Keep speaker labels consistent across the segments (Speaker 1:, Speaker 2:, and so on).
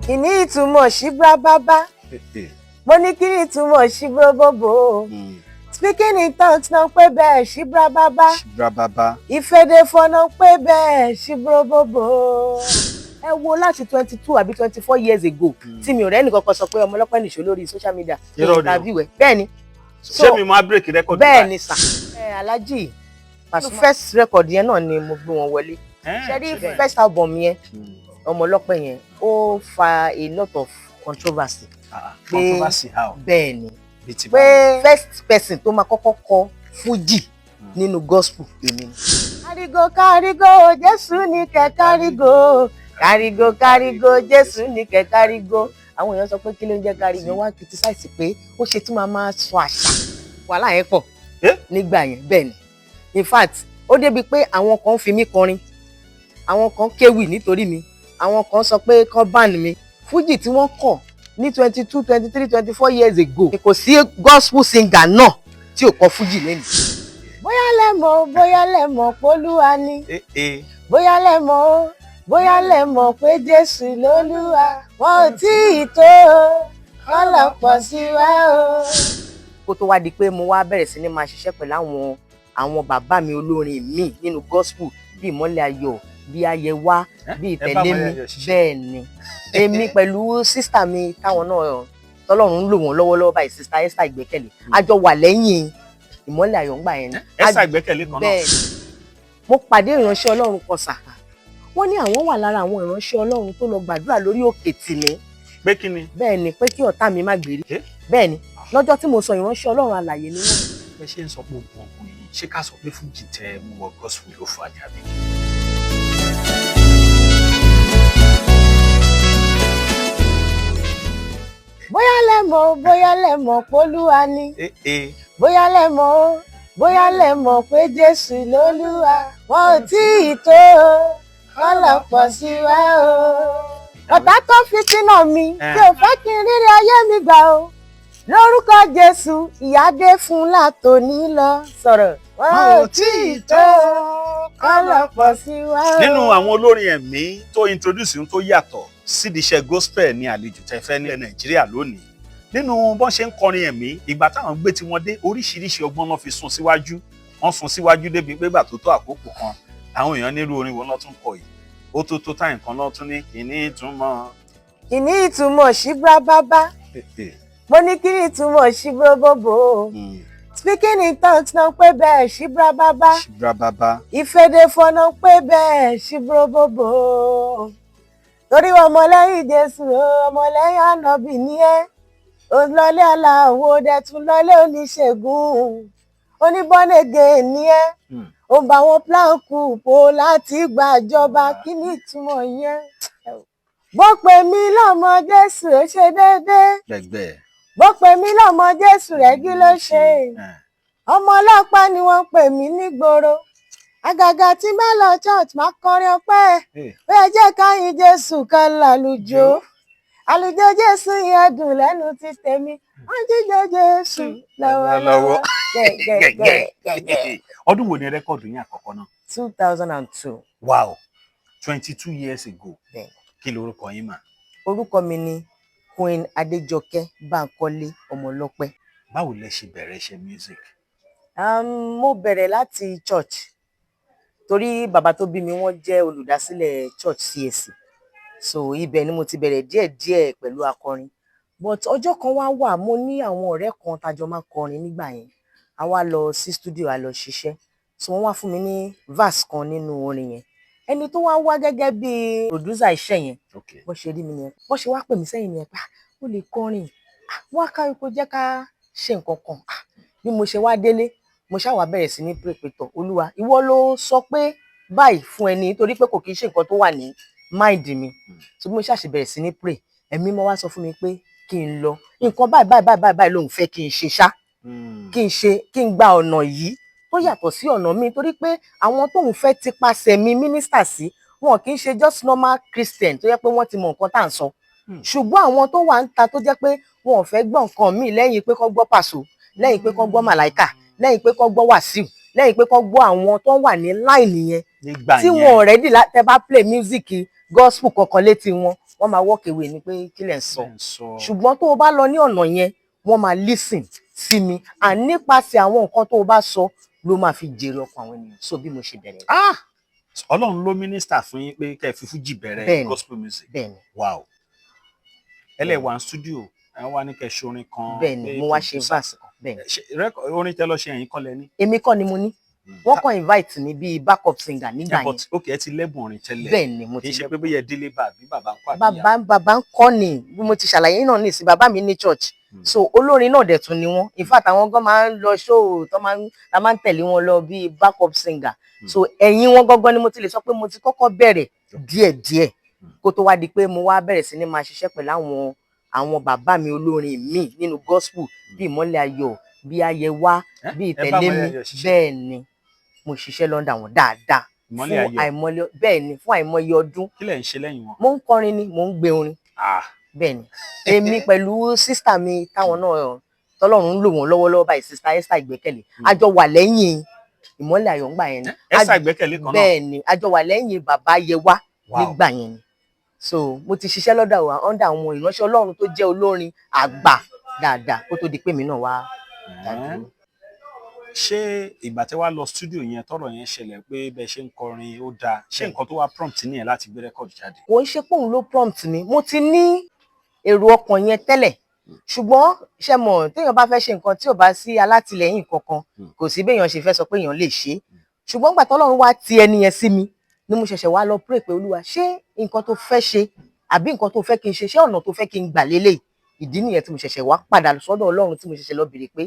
Speaker 1: Kí ni ìtumọ̀ ṣíbrábábá? Mo ní kí ni ìtumọ̀ ṣíbróbóbó? Speaking in tongues náà pé bẹ́ẹ̀, ṣíbrábábá.
Speaker 2: Ṣíbrábábá.
Speaker 1: Ìfèdèfọ̀ náà pé bẹ́ẹ̀, ṣíbróbóbó. Ẹ wo láti 22 àbí 24 years ago tí mi ò rẹ́ nìkankan sọ pé Ọmọlọ́pẹ́ nìṣó lórí social media.
Speaker 2: Irọ́ ni o.
Speaker 1: Interview ẹ̀ bẹ́ẹ̀ ni.
Speaker 2: Ṣé mi máa break record?
Speaker 1: Bẹ́ẹ̀ ni sà. Ẹ Alhaji Pasuma, first record yẹn náà ni mo gbé wọn wọlé. Ṣe rí first album yẹn, Ọmọlọ́pẹ́ yẹn, ó fa a lot of controversy.
Speaker 2: Controversy how?
Speaker 1: Bẹ́ẹ̀ ni.
Speaker 2: Bíi ti
Speaker 1: pé first person tó máa kọ́kọ́ kọ fújì nínú gospel, èmi ni. Kárígò, kárígò, Jésù ní kẹ kárígò, kárígò, kárígò, Jésù ní kẹ kárígò. Àwọn èèyàn sọ pé kí ló ń jẹ́ kárígò? Wá criticize pé ó ṣe tí máa máa sọ àṣà. Wàhálà yẹn pọ̀ nígbà yẹn. Bẹ́ẹ̀ ni, in fact, ó débi pé àwọn kan fi mí kọrin, àwọn kan kéwì nítorí mi, àwọn kan sọ pé kán ban mi. Fújì tí wọ́n kọ̀ ní 22, 23, 24 years ago, kò sí gospel singer náà tí ò kọ fújì lẹ́nu. Bóyá lẹ mọ̀, bóyá lẹ mọ̀ p'Olúwa ni. Bóyá lẹ mọ̀, bóyá lẹ mọ̀ pé Jésù lólúwa. Wọn ò tí ì tó kọ́lọ̀ sí wa o. Kó tó wá di pé mo wá bẹ̀rẹ̀ sí ní máa ṣiṣẹ́ pẹ̀lú àwọn bàbá mi olórin míì nínú gospel, bíi Ìmọ́lẹ̀ Ayọ̀, bíi Ayẹwà, bíi
Speaker 2: Ẹ bá
Speaker 1: Ìtẹ̀lé
Speaker 2: Ìmọ́lẹ̀
Speaker 1: mi.
Speaker 2: Ayọ̀ ṣiṣẹ́?
Speaker 1: Bẹ́ẹ̀ ni, èmi pẹ̀lú sister mi táwọn náà tọ́lọ́run ń lò wọ́n lọ́wọ́lọ́wọ́ báyìí, Sister Esther Ìgbẹ́kẹ̀lé, a jọ wà lẹ́yìn Ìmọ́lẹ̀ Ayọ̀ ńgbà yẹn ni.
Speaker 2: Esther Ìgbẹ́kẹ̀lé kan náà?
Speaker 1: Bẹ́ẹ̀ ni. Mo pàdé ìránṣẹ́ Ọlọ́run kan sà, wọ́n ní àwọn wà lára àwọn ìránṣẹ́ Ọlọ́run tó lọ gbàdúrà lórí òkè tìmí.
Speaker 2: Pé kí ni?
Speaker 1: Bẹ́ẹ̀ ni, pé kí ọ̀tá mi má gbèrí.
Speaker 2: Eh?
Speaker 1: Bẹ́ẹ̀ ni, lọ́jọ́ tí mo sọ, ìránṣẹ́ Ọlọ́run alàyè ni wọ́n.
Speaker 2: Bẹ ṣe ń sọ pé ogun ọkùnrin yìí, ṣé ká sọ pé fújì tẹ mú wọ gospel ló fà ní àbí?
Speaker 1: Bóyá lẹ mọ̀, bóyá lẹ mọ̀ p'Olúwa ni. Bóyá lẹ mọ̀, bóyá lẹ mọ̀ pé Jésù lólúwa. Wọn ò tí ì tó kọ́lọ̀ sí wa o. Ọ̀tá tó fi sínú mi tí ò fẹ́ kí n rírí ayé mi gbà o, lórúkọ Jésù, ìyà dé fún látòní lọ. Sọ̀rọ̀, wọn ò tí ì tó kọ́lọ̀ sí wa o.
Speaker 2: Nínú àwọn olórin ẹ̀mí tó introduce ohun tó yàtọ̀ sídìí iṣẹ́ gospel ní àlejò tẹ́ fẹ́ ní Nàìjíríà lónìí. Nínú bọ́n ṣe ń kọrin ẹ̀mí, ìgbà táwọn gbé tiwọn dé, oríṣiríṣi ọgbọ́n náà fi sún síwájú. Wọ́n sún síwájú débi pé gbà tó tó àkókò kan, àwọn èèyàn nírú orin wo náà tún kọ yìí? Ó tó tó táyì kan náà tún ní kìíní ìtumọ̀.
Speaker 1: Kí ni ìtumọ̀ ṣíbrábábá? Mo ní kí ni ìtumọ̀ ṣíbróbóbó? Speaking in tongues náà pé bẹ́ẹ̀, ṣíbrábábá.
Speaker 2: Ṣíbrábábá.
Speaker 1: Ìfèdèfọ̀ náà pé bẹ́ẹ̀, ṣíbróbóbó. Torí ọmọlẹ́yìn Jésù o, ọmọlẹ́yìn ànábì ní ẹ́, ò lọlé aláwo, dẹ̀ tún lọlé oníṣègùn, oníbọ́nẹ̀gẹ̀ ní ẹ́, ó bá wọn plan coup láti gbàjọba. Kí ni ìtumọ̀ yẹn? Bó pè mí lọ́mọ Jésù, ó ṣe déédéé.
Speaker 2: Gbẹgbẹ.
Speaker 1: Bó pè mí lọ́mọ Jésù, rẹ́gí ló ṣe. Ọmọ ọlọ́pàá ni wọ́n pè mí nígboro. Àgàgà tí bá lọ church, máa kọrin ọpẹ́. Ó yẹ jẹ́ ká yin Jésù, ká lálùjọ. Àlùjọ Jésù yẹn dùn lẹ́nu ti tèmi. Wọ́n jíjọ Jésù lọ́wọ́lọ́wọ́, gẹ́gẹ́gẹ́gẹ́.
Speaker 2: Ọdún wo ni record yín àkọ́kọ́ náà?
Speaker 1: 2002.
Speaker 2: Wow, 22 years ago.
Speaker 1: Bẹ́ẹ̀.
Speaker 2: Kí lorúkọ yín mà?
Speaker 1: Orúkọ mi ni Queen Adéjọkẹ́ Bánkọ́lé Ọmọlọ́pẹ́.
Speaker 2: Báwo lẹ ṣe bẹ̀rẹ̀ iṣẹ́ music?
Speaker 1: Mo bẹ̀rẹ̀ láti church, torí bàbá tó bí mi, wọ́n jẹ́ olùdásílẹ̀ church CAC, so ibẹ̀ ni mo ti bẹ̀rẹ̀ díẹ̀díẹ̀ pẹ̀lú akọrin. But ọjọ́ kan wá wà, mo ní àwọn ọ̀rẹ́ kan tájọ máa kọrin nígbà yẹn. A wá lọ sí studio, a lọ ṣiṣẹ́. So wọ́n wá fún mi ní verse kan nínú orin yẹn. Ẹni tó wá wá gẹ́gẹ́ bí producer iṣẹ́ yẹn, bó ṣe rí mi nìyẹn, bó ṣe wá pè mí sẹ́yìn nìyẹn pé, "Ah, ó lè kọrin. Ah, wá ká kó jẹ́ ká ṣe nǹkan kan." Ah, bí mo ṣe wá délé, mo ṣáà wá bẹ̀rẹ̀ sí ní pray pé, tọ̀ Olúwa, ìwọ ló sọ pé báyìí fún ẹni, torí pé kò kí ń ṣe nǹkan tó wà ní mind mi. So bí mo ṣáà ṣe bẹ̀rẹ̀ sí ní pray, Ẹ̀mí mọ́ wá sọ fún mi pé kí n lọ, nǹkan báyìí báyìí báyìí báyìí lòun fẹ́ kí n ṣe ṣá, kí n ṣe, kí n gba ọ̀nà yìí tó yàtọ̀ sí ọ̀nà mi, torí pé àwọn tóun fẹ́ ti pasẹ̀ mi minister sí, wọn kì í ṣe just normal Christian tó yẹ pé wọ́n ti mọ nǹkan tá à ń sọ, ṣùgbọ́n àwọn tó wà ń ta, tó jẹ́ pé wọn ò fẹ́ gbọ́ nǹkan míì lẹ́yìn pé kó gbọ́ Pàṣọ, lẹ́yìn pé kó gbọ́ Màláìkà, lẹ́yìn pé kó gbọ́ Wàsíù, lẹ́yìn pé kó gbọ́ àwọn tó wà ní line yẹn
Speaker 2: nígbà
Speaker 1: tí
Speaker 2: yẹn
Speaker 1: wọn ò ready tẹ́ bá play music gospel kankan létí wọn, Wọ́n máa walk away ni pé kí lẹ̀ ń sọ.
Speaker 2: Lẹ́ ń sọ.
Speaker 1: Ṣùgbọ́n tó o bá lọ ní ọ̀nà yẹn, wọ́n máa listen sí mi, and nípasẹ̀ àwọn nǹkan tó o bá sọ ló máa fi jèrè ọkàn àwọn ènìyàn. So bí mo ṣe bẹ̀rẹ̀.
Speaker 2: Ah, Ọlọ́run ló minister fún yín pé kẹ́ ẹ fi fújì bẹ̀rẹ̀ gospel music.
Speaker 1: Bẹ́ẹ̀ni.
Speaker 2: Wow, ẹ lẹ̀ wà ní studio, ẹ wá ní kẹ́ ṣorin kan.
Speaker 1: Bẹ́ẹ̀ni.
Speaker 2: Pé
Speaker 1: Mo wá ṣe
Speaker 2: producer.
Speaker 1: verse kan, bẹ́ẹ̀ni.
Speaker 2: Ṣe orin tẹ́ lọ ṣe, ẹ̀yin kọ́ lẹ ní?
Speaker 1: Èmi kọ́ ni mo ní. Wọ́n kàn invite mi bíi backup singer nígbà
Speaker 2: Yeah, but
Speaker 1: yẹn.
Speaker 2: Ok, ẹ ti lẹ́bùn orin tẹ́lẹ̀?
Speaker 1: Bẹ́ẹ̀ni, mo
Speaker 2: Kì í
Speaker 1: ti
Speaker 2: ṣe
Speaker 1: lẹ́bùn.
Speaker 2: pé bóyá ẹ délé bá àbí bàbá ń kọ́ àbí ìyá?
Speaker 1: Bàbá ń kọ́ ni. Bí mo ti ṣàlàyé náà ní ìsìn, bàbá mi ní church. So olórin náà dẹ̀ tún ni wọ́n. In fact, àwọn gan máa ń lọ show tó máa ń la máa ń tẹ̀lé wọn lọ bíi backup singer. So ẹ̀yìn wọn gangan ni mo ti lè sọ pé mo ti kọ́kọ́ bẹ̀rẹ̀ díẹ̀díẹ̀, kó tó wá di pé mo wá bẹ̀rẹ̀ sí ní máa ṣiṣẹ́ pẹ̀lú àwọn bàbá mi olórin míì nínú gospel, bíi Ìmọ́lẹ̀ Ayọ̀, bíi Ayẹwà,
Speaker 2: Eh?
Speaker 1: bíi
Speaker 2: Ẹ bá
Speaker 1: Tẹ̀lé
Speaker 2: Ìmọ́lẹ̀
Speaker 1: Mi.
Speaker 2: Ayọ̀ ṣiṣẹ́?
Speaker 1: Bẹ́ẹ̀ ni, mo ṣiṣẹ́ lọ́ndà wọn dáadáa.
Speaker 2: Ìmọ́lẹ̀
Speaker 1: Fún
Speaker 2: Ayọ̀?
Speaker 1: àìmọye, bẹ́ẹ̀ ni, fún àìmọye ọdún.
Speaker 2: Kí lẹ̀ ń ṣe lẹ́yìn wọn?
Speaker 1: Mo ń kọrin ni, mo ń gbé orin.
Speaker 2: Ah.
Speaker 1: Bẹ́ẹ̀ ni, èmi pẹ̀lú sister mi táwọn náà tọ́lọ́run ń lò wọ́n lọ́wọ́lọ́wọ́ báyìí, Sister Esther Ìgbẹ́kẹ̀lé, a jọ wà lẹ́yìn Ìmọ́lẹ̀ Ayọ̀ ńgbà yẹn ni.
Speaker 2: Esther Ìgbẹ́kẹ̀lé kan náà?
Speaker 1: Bẹ́ẹ̀ ni, a jọ wà lẹ́yìn bàbá Yẹwà nígbà yẹn ni. So mo ti ṣiṣẹ́ lọ́dọ̀ àwọn under àwọn ìránṣẹ́ Ọlọ́run tó jẹ́ olórin àgbà dáadáa, kó tó di pé mi náà wá dádúró.
Speaker 2: Ṣé ìgbà tí wàá lọ studio yẹn, tọ́rọ̀ yẹn ṣẹlẹ̀ pé bẹ́ẹ̀ ṣe ń kọrin ó dáa, ṣé nǹkan tó wá prompt nìyẹn láti gbé record jáde?
Speaker 1: Kò ń ṣe pé òun ló prompt mi. Mo ti ní èrò ọkàn yẹn tẹ́lẹ̀, ṣùgbọ́n ṣe mọ̀, téèyàn bá fẹ́ ṣe nǹkan tí ò bá sí alátìlẹ́yìn kankan, kò sí béèyàn ṣe fẹ́ sọ pé èèyàn lè ṣe é. Ṣùgbọ́n gbà tọ́lọ́run wá ti ẹni yẹn sí mi ni mo ṣẹ̀ṣẹ̀ wá lọ pray pé, Olúwa, ṣé nǹkan tó fẹ́ ṣe àbí nǹkan tó fẹ́ kí n ṣe, ṣé ọ̀nà tó fẹ́ kí n gbà lélẹ̀? Ìdí nìyẹn tí mo ṣẹ̀ṣẹ̀ wá padà sọ́dọ̀ Ọlọ́run, tí mo ṣẹ̀ṣẹ̀ lọ béèrè pé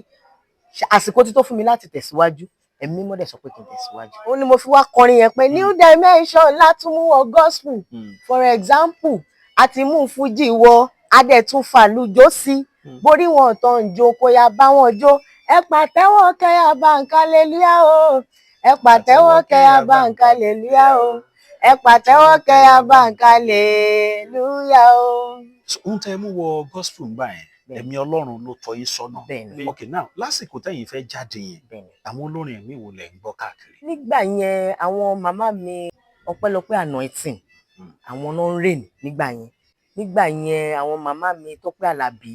Speaker 1: ṣé àsìkò tí tó fún mi láti tẹ̀síwájú. Ẹ̀mí Mímọ́ dẹ̀ sọ pé kí n tẹ̀síwájú. Ó ní mo fi wá kọrin yẹn pé new dimension látún mú wọ gospel. For example, a ti mú fújì wọ, adẹ̀tún fàlùjó sí. Borí wọn tó ń jó, kó yá bá wọn jó. Ẹ pàtẹ́wọ́ kẹ́yà bá ń hallelujah o, ẹ pàtẹ́wọ́ kẹ́yà bá ń hallelujah o, ẹ pàtẹ́wọ́ kẹ́yà bá ń hallelujah o.
Speaker 2: So, ohun tẹ́ ẹ mú wọ gospel ńgbà yẹn, ẹ̀mí Ọlọ́run ló tọ́ yín sọ́nà?
Speaker 1: Bẹ́ẹ̀ni.
Speaker 2: Ok, now, lásìkò tẹ́yìn fẹ́ jáde yẹn,
Speaker 1: Bẹ́ẹ̀ni.
Speaker 2: àwọn olórin ẹ̀mí wo lẹ̀ ń gbọ́ káàkiri?
Speaker 1: Nígbà yẹn, àwọn màmá mi, ọpẹ́lọpẹ́ anointing, àwọn náà ń rìn nígbà yẹn. Nígbà yẹn, àwọn màmá mi, Tọ́pẹ́ Àlàbí,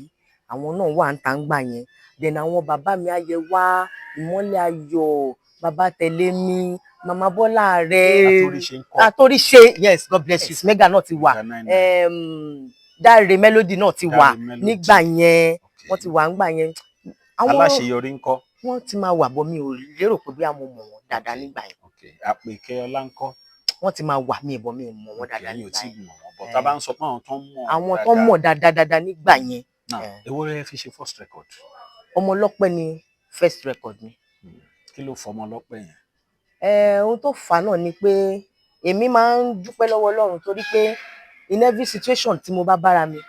Speaker 1: àwọn náà wà ń ta ńgbà yẹn. Then àwọn bàbá mi, Ayẹwà, Ìmọ́lẹ̀ Ayọ̀, bàbá Tẹ̀lé Mi, màmá Bọ́lá rẹ̀.
Speaker 2: Àtòríṣe ń kọ́?
Speaker 1: Àtòríṣe, yes, God bless you. Mega náà ti wà.
Speaker 2: Mega nine nine.
Speaker 1: Dáre Melody náà ti wà
Speaker 2: Dáre Melody.
Speaker 1: nígbà yẹn. Wọ́n ti wà ńgbà yẹn. Àwọn
Speaker 2: Aláṣeyọrí ń kọ́?
Speaker 1: Wọ́n ti máa wà bọ́, mi ò lérò pé bóyá mo mọ̀ wọ́n dáadáa nígbà yẹn.
Speaker 2: Ok, Àpèkẹ́ Ọlá ń kọ́?
Speaker 1: Wọ́n ti máa wà, mí ìbọn mi ò mọ̀ wọ́n dáadáa
Speaker 2: Ẹ̀yin ò
Speaker 1: nígbà
Speaker 2: tí
Speaker 1: yẹn.
Speaker 2: ì mọ̀ wọ́n bọ̀, tá a bá ń sọ pé àwọn tó ń mọ̀
Speaker 1: Àwọn tó mọ̀ dáadáa dáadáa nígbà yẹn.
Speaker 2: Now, èwo lẹ fi ṣe first record?
Speaker 1: Ọmọ Ọlọ́pẹ́ ni first record mi.
Speaker 2: Kí ló fọmọ ọlọ́pẹ́ yẹn?
Speaker 1: Ohun tó fà á náà ni pé èmi máa ń dúpẹ́ lọ́wọ́ Ọlọ́run, torí pé in every situation tí mo bá bára mi,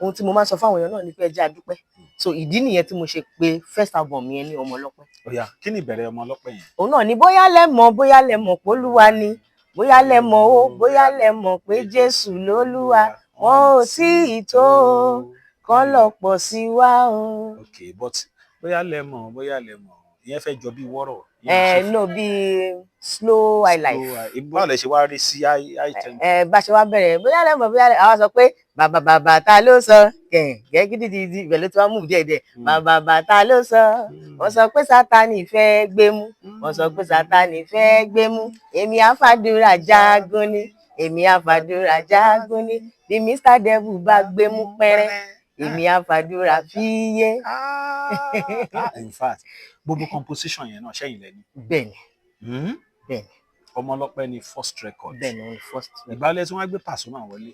Speaker 1: ohun tí mo máa ń sọ fáwọn èèyàn náà ni pé ẹ jẹ́ a dúpẹ́. So ìdí nìyẹn tí mo ṣe pé first album yẹn ní Ọmọ Ọlọ́pẹ́.
Speaker 2: Ó yá, kí ni ìbẹ̀rẹ̀ Ọmọ Ọlọ́pẹ́ yẹn?
Speaker 1: Òun náà ni bóyá lẹ mọ̀, bóyá lẹ mọ̀ pé Olúwa ni, bóyá lẹ mọ̀ o, bóyá lẹ mọ̀ pé Jésù lólúwa, wọn ò tí ì tó o, kán lọ pọ̀ sí wa o.
Speaker 2: Ok, but bóyá lẹ mọ̀, bóyá lẹ mọ̀ ìyẹn fẹ́ jọ bí wọ́rọ̀.
Speaker 1: Ẹ no, bíi slow high life.
Speaker 2: Báwo lẹ ṣe wá rí sí high tempo?
Speaker 1: Ẹ bá ṣe wá bẹ̀rẹ̀, bóyá lẹ mọ̀, bóyá lẹ, àwa sọ pé bàbà bàbà ta ló sọ kẹ̀kẹ́ gidigidi, ibẹ̀ ló ti wá mú díẹ̀ díẹ̀. Bàbà bàtà ló sọ, wọ́n sọ pé Sátani fẹ́ gbé mú, wọ́n sọ pé Sátani fẹ́ gbé mú, èmi àfàdúrà jagun ni, èmi àfàdúrà jagun ni, bí Mr Devil bá gbé mú pẹ́rẹ́, èmi àfàdúrà fíyé.
Speaker 2: Ah, in fact, gbogbo composition yẹn náà, ṣẹ́yìn lẹ́ni?
Speaker 1: Bẹ́ẹ̀ni, bẹ́ẹ̀ni.
Speaker 2: Ọmọ Ọlọ́pẹ́ ni first record?
Speaker 1: Bẹ́ẹ̀ni, òun ni first record.
Speaker 2: Ìgbàlẹ̀ tí wọ́n gbé Pasuma wọlé?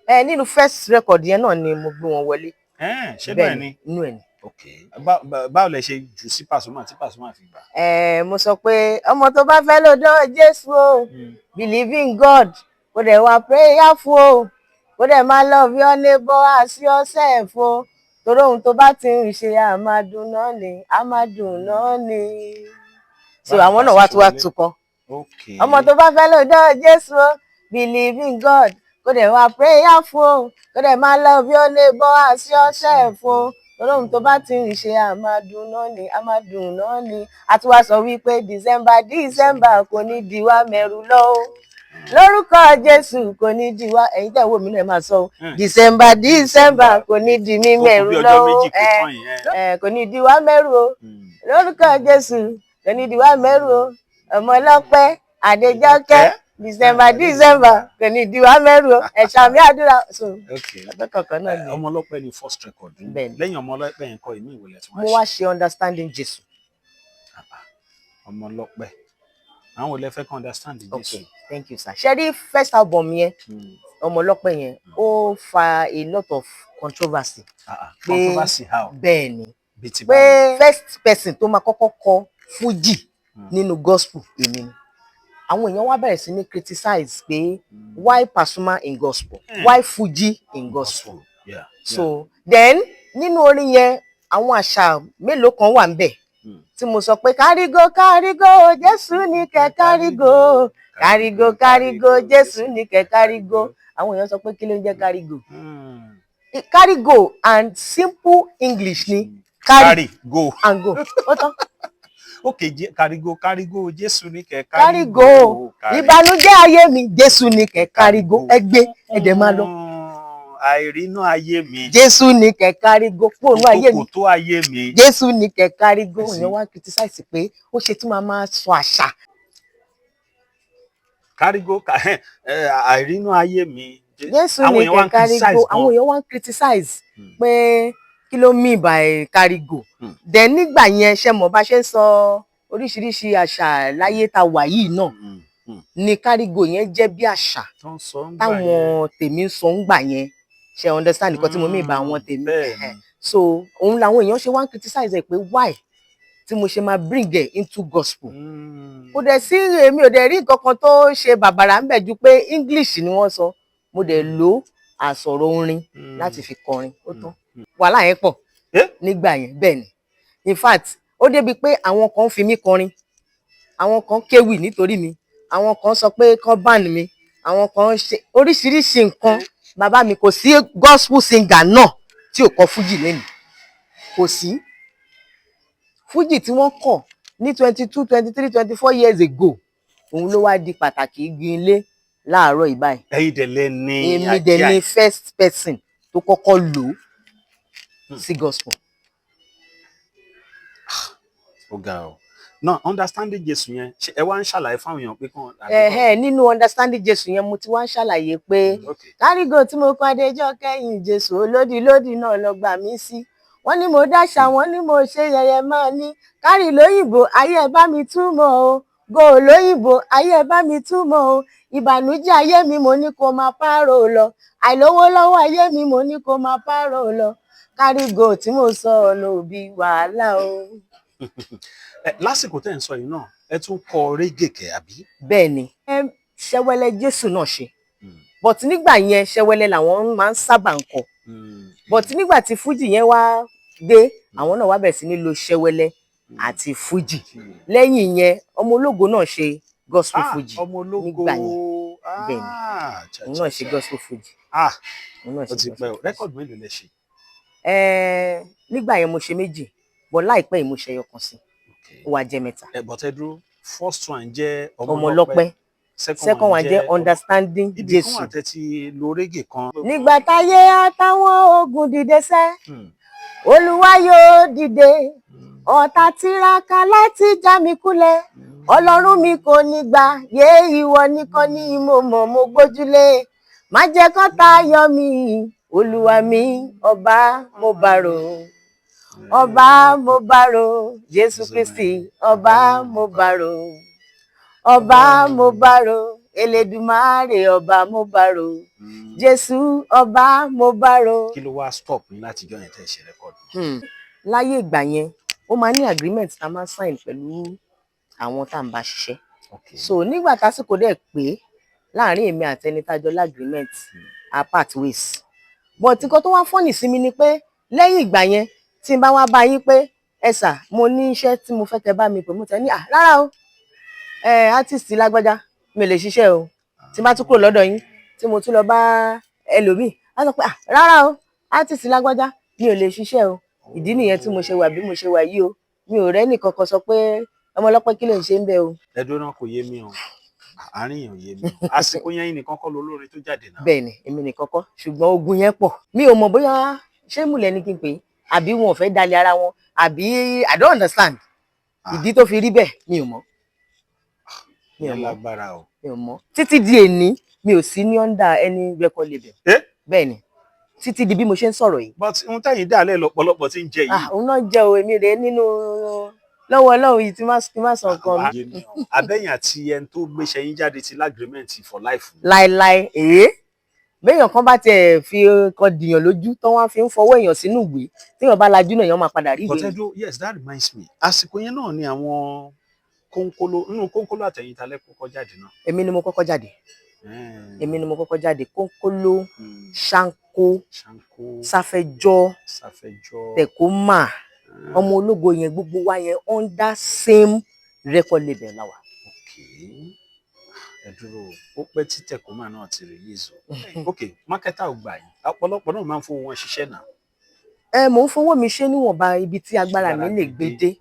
Speaker 1: Ẹ nínú first record yẹn náà ni mo gbé wọn wọlé.
Speaker 2: Ṣé bẹ́ẹ̀ ni?
Speaker 1: Inú ẹ̀ ni.
Speaker 2: Ok, báwo lẹ ṣe jù sí Pasuma tí Pasuma fi gbà?
Speaker 1: Ẹ mo sọ pé ọmọ tó bá fẹ́ lọ́dọ̀ Jésù o, believe in God, kó dẹ̀ wá prayerful o, kó dẹ̀ máa love your neighbor as yourself o, torí ohun tó bá ti ń ṣe, àmàdùn náà ni, àmàdùn náà ni. So àwọn náà wá tún wá tukọ̀. Ọmọ tó bá fẹ́ lọ́dọ̀ Jésù o, believe in God, kó dẹ̀ wá prayerful o, kó dẹ̀ máa love your neighbor as yourself o, torí ohun tó bá ti ń ṣe, àmàdùn náà ni, àmàdùn náà ni. A tún wá sọ wípé December, December kò ní di wá mẹ́rù lọ o. Lórúkọ Jésù, kò ní di wá. Ẹ̀yin tẹ́ ẹ̀ wò mí náà, ẹ máa sọ o. December, December, kò ní di mí
Speaker 2: Ó kù
Speaker 1: mẹ́rù
Speaker 2: bí ọjọ́
Speaker 1: lọ́wọ́.
Speaker 2: 2 kò
Speaker 1: Ẹ
Speaker 2: tán yìí. Ẹ.
Speaker 1: Ẹ kò ní di wá mẹ́rù o. Lórúkọ Jésù, kò ní di wá mẹ́rù o. Ọmọ ọlọ́pẹ́ Adéjọ́kẹ́, December, December, kò ní di wá mẹ́rù o. Ẹ ṣàmín àdúrà. So ọjọ́ kọ̀ọ̀kan náà ni.
Speaker 2: Ọmọ ọlọ́pẹ́ ni first record yín.
Speaker 1: Bẹ́ẹ̀ni.
Speaker 2: Lẹ́yìn Ọmọ ọlọ́pẹ́ yẹn kọ́, ìmí ìwòlẹ̀ tí
Speaker 1: Mo
Speaker 2: wọ́n
Speaker 1: wá
Speaker 2: ṣe?
Speaker 1: ṣe Understanding Jésù.
Speaker 2: Ọmọ ọlọ́pẹ́, àwọn ò lè fẹ́ kàn understand Jésù.
Speaker 1: Okay, thank you, sir. Ṣe rí first album yẹn, Ọmọ ọlọ́pẹ́ yẹn, ó fa a lot of controversy.
Speaker 2: Ah, ah. Controversy how?
Speaker 1: Bẹ́ẹ̀ ni.
Speaker 2: Bíi ti
Speaker 1: Pé
Speaker 2: báwo?
Speaker 1: first person tó máa kọ́kọ́ kọ fújì nínú gospel, èmi ni. Àwọn èèyàn wá bẹ̀rẹ̀ sí ní criticize pé why Pasuma in gospel, why Fuji in gospel? So then, nínú orin yẹn, àwọn àṣà mélòó kan wà ńbẹ̀ tí mo sọ pé kárígó, kárígó, Jésù ní kẹ kárígó, kárígó, kárígó, Jésù ní kẹ kárígó. Àwọn èèyàn sọ pé kí ló ń jẹ́ kárígó? Kárígó and simple English ni carry
Speaker 2: Carry go.
Speaker 1: and go, ó tán.
Speaker 2: Ok, kárígó, kárígó, Jésù ní kẹ
Speaker 1: Kárígó.
Speaker 2: Kárí.
Speaker 1: Ìbànújẹ́ ayé mi, Jésù ní kẹ kárígó, ẹ gbé, ẹ dẹ̀ máa lọ.
Speaker 2: Àìrínú ayé mi.
Speaker 1: Jésù ní kẹ kárígó kúrò ayé mi.
Speaker 2: Kòtò tó ayé mi.
Speaker 1: Jésù ní kẹ kárígó.
Speaker 2: Ẹ̀sìn.
Speaker 1: Èèyàn wá criticize pé ó ṣe tí máa máa sọ àṣà.
Speaker 2: Kárígó, àìrínú ayé mi.
Speaker 1: Jésù
Speaker 2: Àwọn
Speaker 1: ní
Speaker 2: èèyàn wá
Speaker 1: kẹ
Speaker 2: ń criticize
Speaker 1: kárígó.
Speaker 2: gan.
Speaker 1: Àwọn èèyàn wá ń criticize pé kí ló mean by kárígó. Then nígbà yẹn, ṣe mọ̀ bá ṣe ń sọ oríṣiríṣi àṣà láyé tá wà yìí náà ni kárígó yẹn jẹ́ bí àṣà
Speaker 2: Tó ń sọ ń gbà yẹn.
Speaker 1: táwọn tèmi ń sọ ń gbà yẹn. Ṣe understand nǹkan tí mo mean by àwọn tèmi?
Speaker 2: Bẹ́ẹ̀
Speaker 1: Ẹhẹ́.
Speaker 2: ni.
Speaker 1: So òun làwọn èèyàn ṣe wá ń criticize ẹ pé why tí mo ṣe máa bring ẹ into gospel. Kò dẹ̀ sí, èmi ò dẹ̀ rí nǹkan kan tó ṣe bàbàrà ń bẹ̀ ju pé English ni wọ́n sọ, mo dẹ̀ lò ó àsọ̀rọ̀ orin láti fi kọrin, ó tán. Wàhálà yẹn pọ̀ nígbà yẹn. Bẹ́ẹ̀ ni, in fact, ó débi pé àwọn kan fi mí kọrin, àwọn kan kéwì nítorí mi, àwọn kan sọ pé kán ban mi, àwọn kan ṣe oríṣiríṣi nǹkan. Bàbá mi, kò sí gospel singer náà tí ò kọ fújì lẹ́nu. Kò sí fújì tí wọ́n kọ̀ ní 22, 23, 24 years ago, òun ló wá di pàtàkì igi ilé láàárọ̀ ìbáyìí.
Speaker 2: Ẹ̀yin dẹ̀ lẹ ní
Speaker 1: Èmi dẹ̀
Speaker 2: idea
Speaker 1: ni
Speaker 2: yìí.
Speaker 1: first person tó kọ́kọ́ lò ó sí gospel.
Speaker 2: Ó ga ọ náà. Understanding Jésù yẹn, ṣé ẹ wá ń ṣàlàyé fáwọn èèyàn pé kàn?
Speaker 1: Ẹ̀hẹ́, nínú Understanding Jésù yẹn, mo ti wá ń ṣàlàyé pé kárígò tí mo kọ́ Adéjọ́ kẹ́yìn Jésù olódì lódì náà lọ gbà mí sí. Wọ́n ní mo dáṣà, wọ́n ní mo ṣe yẹyẹ, máa ní kárì lóyìnbó, ayé ẹ bá mi túmọ̀ o, go lóyìnbó, ayé ẹ bá mi túmọ̀ o. Ìbànújẹ́ ayé mi, mo ní kó máa pààrọ̀ lọ. Àìlówó lọ́wọ́ ayé mi, mo ní kó máa pààrọ̀ lọ. Kárígò tí mo sọ ọ̀nà òbí wàhálà o.
Speaker 2: Ẹ lásìkò tẹ́ ń sọ yìí náà, ẹ tún kọ reggae kẹ̀, àbí?
Speaker 1: Bẹ́ẹ̀ ni, Ṣẹ́wẹ́lẹ́ Jésù náà ṣe, but nígbà yẹn, ṣẹ́wẹ́lẹ́ làwọn máa ń sábà ń kọ, but nígbà tí fújì yẹn wá dé, àwọn náà wá bẹ̀rẹ̀ sí ní lo ṣẹ́wẹ́lẹ́ àti fújì. Lẹ́yìn yẹn, Ọmọ Ológo náà ṣe gospel fújì
Speaker 2: Ọmọ Ológo.
Speaker 1: nígbà yẹn. Bẹ́ẹ̀ ni. Òun náà ṣe gospel fújì. Òun náà
Speaker 2: Ó
Speaker 1: ṣe
Speaker 2: ti
Speaker 1: gospel
Speaker 2: pẹ́ o.
Speaker 1: fújì.
Speaker 2: Record mélòó lẹ ṣe?
Speaker 1: Nígbà yẹn, mo ṣe méjì, but láìpẹ́ yìí, mo ṣe ẹyọ kan sí, ó wá jẹ́ mẹ́ta.
Speaker 2: Ẹ bọ̀tẹ́ dúró, first one jẹ́
Speaker 1: Ọmọ Ọlọ́pẹ́, second one jẹ́ Understanding
Speaker 2: Ibi kan
Speaker 1: Jésù.
Speaker 2: wà tẹ́ ti lo reggae kan.
Speaker 1: Nígbà táyé àtàwọn ogun dìde sẹ́, Olúwa yóò dìde. Ọ̀tá tiraka láti já mi kulẹ̀, Ọlọ́run mi kò ní gbà. Yé, ìwọ nìkan ni mo mọ̀, mo gbójúlé. Má jẹ́ kán tayọ mi, Olúwa mi. Ọba mo bá rò, ọba mo bá rò, Jésù Kristi, ọba mo bá rò, ọba mo bá rò, Elédùmarè, ọba mo bá rò, Jésù, ọba mo bá rò.
Speaker 2: Kí ló wá stop yín látijọ́ yẹn tẹ́ ṣe record?
Speaker 1: Láyé ìgbà yẹn, ó máa ní agreement tá a máa sign pẹ̀lú àwọn tá à ń bá ṣiṣẹ́. So nígbà tásìkò dẹ̀ pé láàrin èmi àti ẹni tá a jọ l'agreement, a part ways. But nǹkan tó wá funny sí mi ni pé lẹ́yìn ìgbà yẹn, tí n bá wá bá yín pé ẹ sà, mo ní iṣẹ́ tí mo fẹ́ kẹ́ bá mi pè, mo tẹ̀ ní à rárá o, ẹ artist lágbájá, mi ò lè ṣiṣẹ́ o. Tí n bá tún kúrò lọ́dọ̀ yín, tí mo tún lọ bá ẹlòmíì, á sọ pé à rárá o, artist lágbájá, mi ò lè ṣiṣẹ́ o. Ìdí nìyẹn tí mo ṣe wà bí mo ṣe wà yìí o. Mi ò rẹ́nì kankan sọ pé Ọmọ Ọlọ́pẹ́, kí ló ń ṣe ń bẹ o.
Speaker 2: Ẹ dúró náà, kò yé mi o. Àárín yẹn ò yé mi. Àsìkò yẹn, yín nìkan kọ́ lolórin tó jáde náà?
Speaker 1: Bẹ́ẹ̀ ni, èmi nìkan kọ́, ṣùgbọ́n ogun yẹn pọ̀. Mi ò mọ̀ bóyá ṣé múlẹ̀ ní kí n pè é, àbí wọn ò fẹ́ dalẹ̀ ara wọn, àbí I don't understand. Ìdí tó fi rí bẹ́ẹ̀, mi ò mọ̀, mi ò
Speaker 2: Ìyẹn
Speaker 1: mọ̀.
Speaker 2: lágbára o.
Speaker 1: Mi ò mọ̀. Títí di èní, mi ò sí ní under any record label.
Speaker 2: Eh?
Speaker 1: Bẹ́ẹ̀ ni, títí di bí mo ṣe ń sọ̀rọ̀ yìí.
Speaker 2: But ohun tẹ́yìn dálẹ̀ lọ́pọ̀lọpọ̀ tí ń jẹ yìí.
Speaker 1: Ah, òun náà jẹ́ o. Èmi rèé nínú lọ́wọ́ Ọlọ́run yìí tí má sọ nǹkan mi.
Speaker 2: Ayé mi o. Abẹ́yìn àti ẹni tó gbéṣẹ́ yín jáde ti l'agreement for life?
Speaker 1: Láéláé. Èé, béèyàn kan bá tiẹ̀ fi kan dìyàn lójú tán, wá fi ń fọwọ́ èèyàn sínú ìwé, téèyàn bá lajú náà, èèyàn máa padà rí ìwé
Speaker 2: But
Speaker 1: yẹn.
Speaker 2: Edo, yes, that reminds me, àsìkò yẹn náà ni àwọn kónkóló, nínú kónkóló àtẹ̀yìntà kọ́kọ́ jáde náà.
Speaker 1: Èmi ni mo kọ́kọ́ jáde. Èmi ni mo kọ́kọ́ jáde. Kónkóló, Ṣáńkó,
Speaker 2: Ṣáńkó,
Speaker 1: Sáfẹ́jọ́,
Speaker 2: Sáfẹ́jọ́,
Speaker 1: Tẹ̀kómà, ọmọ ológo yẹn, gbogbo wa yẹn, under same record label la wà.
Speaker 2: Okay, ẹ dúró o, ó pẹ́ tí Tẹ̀kómà náà ti release o. Ok, marketer ò gbà yín? Ọ̀pọ̀lọpọ̀ náà máa ń fowó wọn ṣiṣẹ́ náà.
Speaker 1: Ẹ, mò ń fowó mi ṣe níwọ̀nba ibi tí agbára mi
Speaker 2: Agbára
Speaker 1: lè
Speaker 2: gbé
Speaker 1: gbé
Speaker 2: dé.
Speaker 1: dé.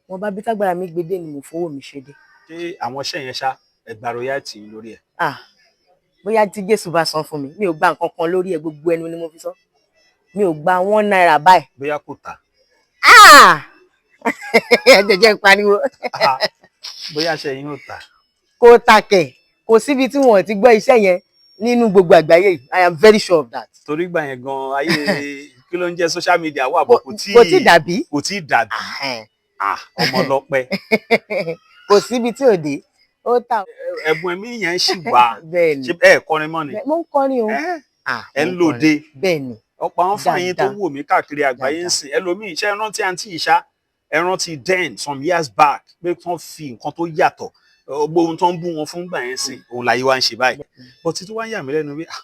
Speaker 1: Wọ́n bá bí tágbára mi gbé dé ni mò ń fowó mi ṣe dé.
Speaker 2: Ṣé àwọn iṣẹ́ yẹn ṣá, ẹ gba royalty yín lórí ẹ̀?
Speaker 1: Ah, bóyá tí Jésù bá san fún mi. Mi ò gba nǹkan kan lórí ẹ. Gbogbo ẹnu ni mo fi sọ, mi ò gba ₦1 báyìí.
Speaker 2: Bóyá kò tà.
Speaker 1: Ah! Ẹ jẹjẹ ń pariwo.
Speaker 2: Ah, bóyá iṣẹ́ yín ò tà.
Speaker 1: Kò tàkẹ̀, kò síbi tí wọn ò ti gbọ́ iṣẹ́ yẹn nínú gbogbo àgbáyé yìí. I am very sure of that.
Speaker 2: Torí gbà yẹn gan, ayé kí ló ń jẹ́ social media wà bọ̀, kò tí
Speaker 1: Kò tí dàbí.
Speaker 2: Kò tí dàbí. Ah, ọmọ lọpẹ.
Speaker 1: Kò síbi tí ò dé, ó tà.
Speaker 2: Ẹ̀bùn ẹ̀mí yẹn ṣì wà.
Speaker 1: Bẹ́ẹ̀ ni.
Speaker 2: Ṣé ẹ kọrin mọ́ ni?
Speaker 1: Mo ń kọrin o. Ah,
Speaker 2: Ẹ ń
Speaker 1: mo ń
Speaker 2: lòde?
Speaker 1: kọrin. Bẹ́ẹ̀ ni.
Speaker 2: Ọ̀pọ̀ àwọn fàyín tó
Speaker 1: Dáadáa.
Speaker 2: wò mí káàkiri àgbáyé ń
Speaker 1: Dáadáa.
Speaker 2: sìn, ẹlòmíì ṣe rántí àǹtí ìṣá, ẹ rántí then some years back pé wọ́n fi nǹkan tó yàtọ̀, gbogbo ohun tó ń bú wọn fún gbà yẹn sìn, òun láyé wá ń ṣe báyìí. But títí wá ń yà mí lẹ́nu pé ah,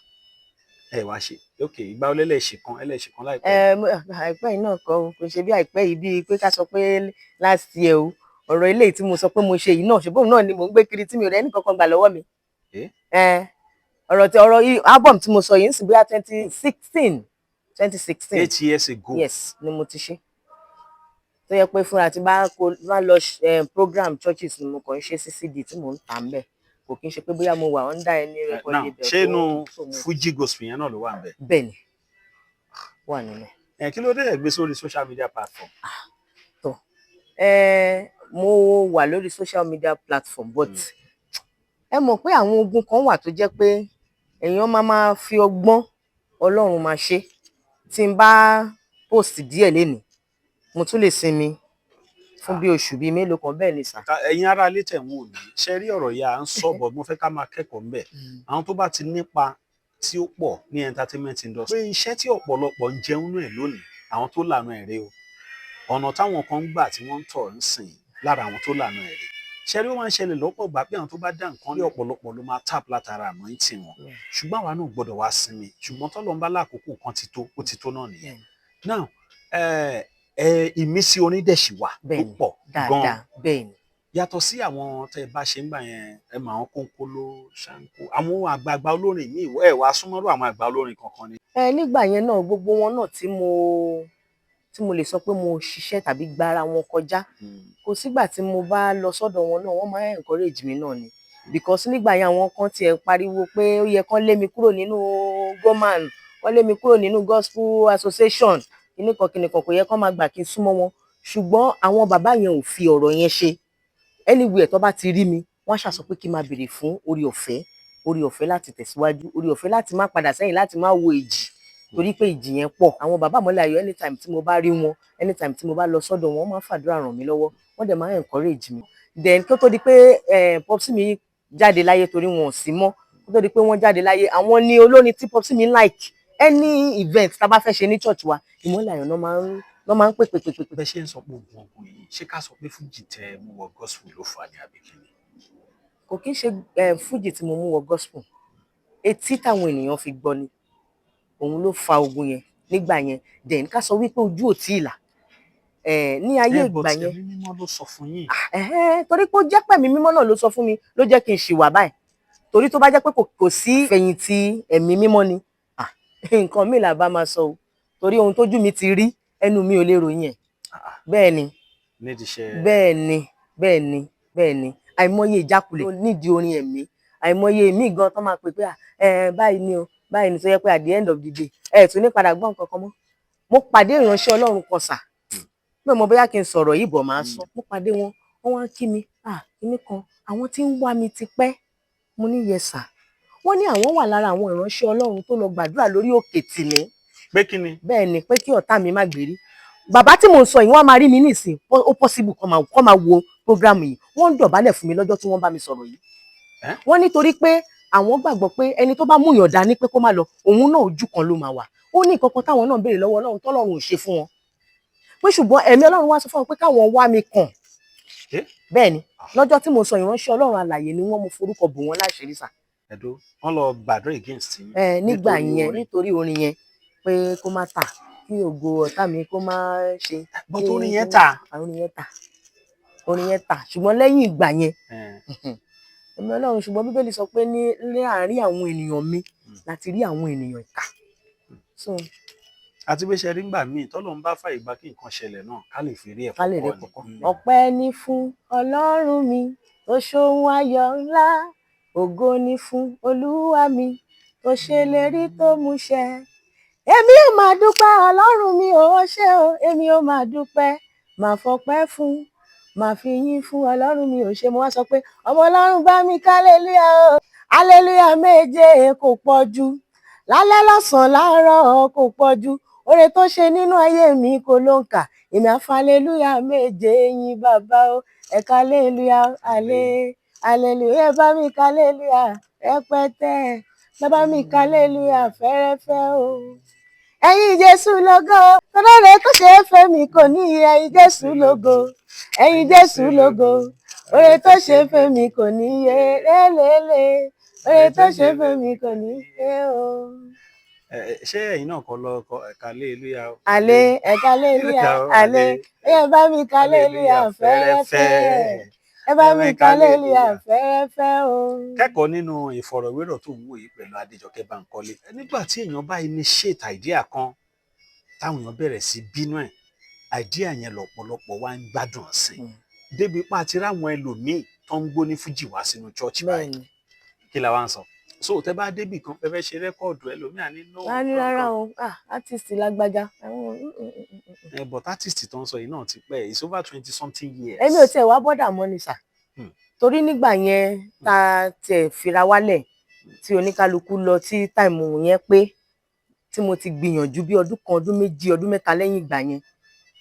Speaker 2: ẹ wá ṣe ok, ìgbà wo lẹ́lẹ̀ kan ẹlẹ́ṣẹ̀ kan láìpẹ́ yìí?
Speaker 1: Ẹ, àìpẹ́ yìí náà kọ́ o, kò ṣe bí àìpẹ́ yìí, bíi pé ká sọ pé last year o. Ọ̀rọ̀ eléyìí tí mo sọ pé mo ṣe yìí náà, ṣùgbọ́n òun náà ni mò ń gbé kiri tí mi ò rẹ́ nìkankan gbà lọ́wọ́ mi.
Speaker 2: Eh?
Speaker 1: Ẹ, ọ̀rọ̀ tí ọ̀rọ̀ yìí, album tí mo sọ yìí ń sìn, bóyá 2016, 2016.
Speaker 2: 8 years ago?
Speaker 1: Yes, ni mo ti ṣe, tó yẹ pé fúnra tí bá kó bá lọ program churches ni mo kàn ń ṣe sí CD tí mò ń tà ń bẹ̀. Kò kí n ṣe pé bóyá mo wà under any record
Speaker 2: Now,
Speaker 1: label
Speaker 2: ṣé
Speaker 1: tó
Speaker 2: inú
Speaker 1: promote.
Speaker 2: Fuji gospel yẹn náà ló wà ń bẹ̀?
Speaker 1: Bẹ́ẹ̀ ni, wà nínú ẹ̀.
Speaker 2: Ẹ kí ló dé ẹ gbé sórí social media platform?
Speaker 1: Tọ, ẹ, mo wà lórí social media platform, but ẹ mọ̀ pé àwọn ogun kan wà tó jẹ́ pé èèyàn máa máa fi ọgbọ́n Ọlọ́run máa ṣe. Tí n bá post díẹ̀ lénìí, mo tún lè sinmi fún bí oṣù bíi mélòó kan. Bẹ́ẹ̀ ni sà.
Speaker 2: Ẹ̀yin ará ilé tẹ̀ ń wò mí, ṣe rí ọ̀rọ̀ yìí à ń sọ bọ̀, mo fẹ́ ká máa kẹ́kọ̀ọ́ ńbẹ̀. Àwọn tó bá ti nípa tí ó pọ̀ ní entertainment industry, pé iṣẹ́ tí ọ̀pọ̀lọpọ̀ ń jẹun nú ẹ̀ lónìí, àwọn tó lànà ẹ̀ rèé o. Ọ̀nà táwọn kan ń gbà tí wọ́n ń tọ̀ ń sìn lára àwọn tó lànà ẹ̀ rèé. Ṣe rí, ó máa ń ṣẹlẹ̀ lọ́pọ̀ gbà pé àwọn tó bá dá nǹkan lé, ọ̀pọ̀lọpọ̀ ló máa tap látara anointing wọn, ṣùgbọ́n àwa náà gbọ́dọ̀ wá sinmi. Ṣùgbọ́n tọ́lọ́run bá lákòókò kan ti tó, ó ti tó náà nìyẹn. Now, ẹ ẹ ìmísí orin dẹ̀ ṣì wà tó pọ̀ gan-an.
Speaker 1: Dáadáa, bẹ́ẹ̀ ni.
Speaker 2: Yàtọ̀ sí àwọn tẹ́ ẹ bá ṣe ń gbà yẹn, ẹ mọ àwọn kónkóló, ṣáńkó, àwọn àgbààgbà olórin míì, ẹ wàá súnmọ́rú àwọn àgbà olórin kankan ni?
Speaker 1: Ẹ, nígbà yẹn náà, gbogbo wọn náà tí mo lè sọ pé mo ṣiṣẹ́ tàbí gba ara wọn kọjá, kò sígbà tí mo bá lọ sọ́dọ̀ wọn náà, wọ́n máa ń encourage mi náà ni, because nígbà yẹn, àwọn kan tiẹ̀ pariwo pé ó yẹ kán lé mi kúrò nínú goman, kán lé mi kúrò nínú gospel association, kíníkan kíníkan, kò yẹ kán máa gbà kí n súnmọ́ wọn. Ṣùgbọ́n àwọn bàbá yẹn ò fi ọ̀rọ̀ yẹn ṣe. Anywhere tó bá ti rí mi, wọ́n ṣàsọ pé kí n máa béèrè fún orí ọ̀fẹ́, orí ọ̀fẹ́ láti tẹ̀síwájú, orí ọ̀fẹ́ láti má padà sẹ́yìn, láti má wo ìjì, torí pé ìjì yẹn pọ̀. Àwọn bàbá Ìmọ́lẹ̀ Ayọ̀, anytime tí mo bá rí wọn, anytime tí mo bá lọ sọ́dọ̀ wọn, wọ́n máa ń fàdúrà ràn mí lọ́wọ́, wọ́n dẹ̀ máa ń encourage mi. Then kó tó di pé popsi mi jáde láyé, torí wọn ò sí mọ́, kó tó di pé wọ́n jáde láyé, àwọn ni olórin tí popsi mi like. Any event tá a bá fẹ́ ṣe ní church wa, Ìmọ́lẹ̀ Ayọ̀ náà máa ń pè pè pè pè.
Speaker 2: Bẹ́ẹ̀ ṣe ń sọ pé ogun ogun yìí, ṣé ká sọ pé fújì tẹ mú wọ gospel ló fà ní, àbí kí ni?
Speaker 1: Kò kí ń ṣe fújì tí mo mú wọ gospel. Etí táwọn ènìyàn fi gbọ́ ni, òun ló fa ogun yẹn nígbà yẹn. Then ká sọ wípé ojú ò tí ì là ní ayé
Speaker 2: Ẹ, but
Speaker 1: ìgbà yẹn.
Speaker 2: Ẹ̀mí mímọ́ ló sọ fún yín.
Speaker 1: Ẹ̀hẹ́n, torí pé ó jẹ́ pẹ̀mí mímọ́ náà ló sọ fún mi ló jẹ́ kí n ṣì wà báyìí, torí tó bá jẹ́ pé kò sí fẹ̀yìntì ẹ̀mí mímọ́ ni, ah, nǹkan míì là bá máa sọ o, torí ohun tójú mi ti rí, ẹnu mi ò lè ròyìn ẹ̀.
Speaker 2: Ah, ah,
Speaker 1: Bẹ́ẹ̀ ni.
Speaker 2: Nídìí iṣẹ́.
Speaker 1: Bẹ́ẹ̀ ni, bẹ́ẹ̀ ni, bẹ́ẹ̀ ni. Àìmọye ìjákulẹ̀ nídìí orin ẹ̀mí, àìmọye míì gan tó máa pè pé, ẹ báyìí ni o, báyìí ni, tó yẹ pé at the end of the day, ẹ tún ní padà gbọ́ nǹkan kan mọ́. Mo pàdé ìránṣẹ́ Ọlọ́run kan sà, mi ò mọ bóyá kí n sọ̀rọ̀ yìí bọ̀, máa sọ. Mo pàdé wọn, wọ́n wá ń kí mi, "Ah, kíní kan, àwọn tí ń wá mi ti pẹ́." Mo ní, "Yes sir." Wọ́n ní àwọn wà lára àwọn ìránṣẹ́ Ọlọ́run tó lọ gbàdúrà lórí òkè tìmí.
Speaker 2: Pé kí ni?
Speaker 1: Bẹ́ẹ̀ ni, pé kí ọ̀tá mi má gbérí. Bàbá tí mò ń sọ yìí, wọ́n á máa rí mi nísìn, ó possible kọ́ máa wo program yìí. Wọ́n ń dọ̀bálẹ̀ fún mi lọ́jọ́ tí wọ́n bá mi sọ̀rọ̀ yìí.
Speaker 2: Ẹ́?
Speaker 1: Wọ́n nítorí pé àwọn gbàgbọ́ pé ẹni tó bá mú yàn dání pé kó má lọ, òun náà ojú kan ló máa wà. Ó ní nǹkan kan táwọn náà ń béèrè lọ́wọ́ Ọlọ́run tọ́lọ́run ò ṣe fún wọn, pé ṣùgbọ́n ẹ̀mí Ọlọ́run wá sọ fún wọn pé káwọn wá mi kàn.
Speaker 2: Ẹ́?
Speaker 1: Bẹ́ẹ̀ ni, lọ́jọ́ tí mo sọ, ìránṣẹ́ Ọlọ́run alàyè ni wọ́n. Mo forúkọ bò wọ́n láṣìírí sà.
Speaker 2: Ẹ̀dọ́ wọ́n lọ gbàdúrà against yín?
Speaker 1: Ẹ nígbà
Speaker 2: Nítorí
Speaker 1: yẹn.
Speaker 2: orin.
Speaker 1: Nítorí orin yẹn, pé kó má tà, kí ògo ọ̀tá mi kó má ṣe.
Speaker 2: But orin yẹn tà.
Speaker 1: Orin yẹn tà, orin yẹn tà, ṣùgbọ́n lẹ́yìn ìgbà yẹn, ẹ̀mí Ọlọ́run, ṣùgbọ́n Bíbélì sọ pé ní láàárín àwọn ènìyàn mi láti rí àwọn ènìyàn ìkà, so
Speaker 2: Àti bí ṣe rí ngbà míì tọ́lọ́run bá fàyè gbà kí nǹkan ṣẹlẹ̀ náà, ká lè fi rí ẹ̀kọ́
Speaker 1: Ká lè rí
Speaker 2: kọ́ ni.
Speaker 1: kọ̀kọ́. Ọpẹ́ ní fún Ọlọ́run mi tó ṣohun ayọ̀ ńlá, ògo ní fún Olúwa mi tó ṣèlérí tó múṣẹ. Èmi ò máa dúpẹ́, Ọlọ́run mi ò ṣe o. Èmi ò máa dúpẹ́, máa fọpẹ́ fún, máa fi yín fún Ọlọ́run mi ò ṣe. Mo wá sọ pé ọmọ Ọlọ́run, bá mi ká hallelujah o, hallelujah méje kò pọ̀ jù, lálẹ́, lọ́sàn-án, láàárọ̀, kò pọ̀ jù. Oore tó ṣe nínú ayé mi kò ló ń kà. Èmi á fa hallelujah méje yín bàbá o. Ẹ̀ka hallelujah, hallelujah, ẹ bá mi ká hallelujah rẹpẹtẹ, bàbá mi ká hallelujah fẹ́rẹ́fẹ́ o. Ẹ̀yin Jésù lógo, tọ́lọ́rẹ́ tó ṣe é fẹ́ mi kò ní. Ẹ̀yin Jésù lógo, ẹ̀yin Jésù lógo, oore tó ṣe é fẹ́ mi kò ní iye lélẹ́lẹ́, oore tó ṣe é fẹ́ mi kò ní iye o.
Speaker 2: Ṣé ẹ̀yin náà kọ́ lọ kọ ẹ̀ka hallelujah o?
Speaker 1: Àlè ẹ̀ka hallelujah, àlè, ẹ bá mi ká hallelujah fẹ́rẹ́fẹ́, ẹ bá mi ká hallelujah fẹ́rẹ́fẹ́ o.
Speaker 2: Kẹ́kọ̀ọ́ nínú ìfọ̀rọ̀wérọ̀ tó ń wò yìí pẹ̀lú Adéjọkẹ́ Bánkọ́lé. Nígbà tí èèyàn bá initiate idea kan, táwọn èèyàn bẹ̀rẹ̀ sí bínú ẹ̀, idea yẹn lọ́pọ̀lọpọ̀ wá ń gbádùn sí débi pa àti ráwọn ẹlòmíì tó ń gbóní fújì wá sínú church báyìí. Kí la wá ń sọ? So tẹ bá débì kan, ẹ fẹ́ ṣe record, ẹlòmíà ní no.
Speaker 1: Wọ́n á ní rárá o, ah, artist lágbájá.
Speaker 2: Ẹ but artist tó ń sọ yìí náà ti pẹ́, it's over 20 something years.
Speaker 1: Èmi ò tiẹ̀ wá bother mọ́ ni sà, torí nígbà yẹn tá a tiẹ̀ fira wálẹ̀, tí oníkálukú lọ, tí time yẹn pé, tí mo ti gbìyànjú bí ọdún 1, ọdún 2, ọdún 3 lẹ́yìn ìgbà yẹn,